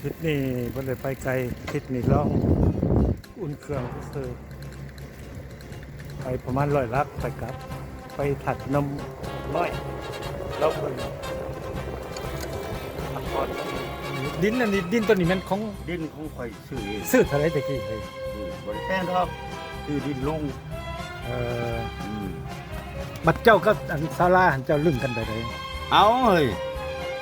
ທິດນີ້ບໍ່ໄດ້ໄປໄກ, ທິດນີ້ລອງອຸ່ນເຄື່ອງຊື່ໆ ໄປປະມານຮ້ອຍຫຼັກ ໄປກັບ ໄປທາດພະນົມຮ້ອຍ ລອງເບິ່ງ ພັກຜ່ອນ. ດິນອັນນີ້ ດິນໂຕນີ້ແມ່ນຂອງ ດິນຂອງຂ້ອຍຊື້ເອງ. ຊື້ເທົ່າໃດແຕ່ກີ້ເອີຍ? ອືມ ບໍ່ໄດ້ແພງດອກ ຊື້ດິນລຸງ. ເອີ ອືມ ບັດເຈົ້າກັບອັນສາລາຫັ້ນ ເຈົ້າລຶ້ງກັນແບບໃດ? ເອົາເຮີ້ຍ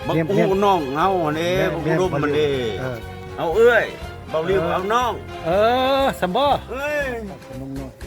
ບັກ ເມຍ ອູ້ນ້ອງເຮົາຫັ້ນເດ້ ແມ່ ບັກອຸດົມຫັ້ນເດ້. ເອີ ເອົາເອື້ອຍ ເບົາລິວ ເອີ ເອົານ້ອງ. ເອີ ຊັ້ນບໍ? ເອີຍ ຂະໜົມເນາະ.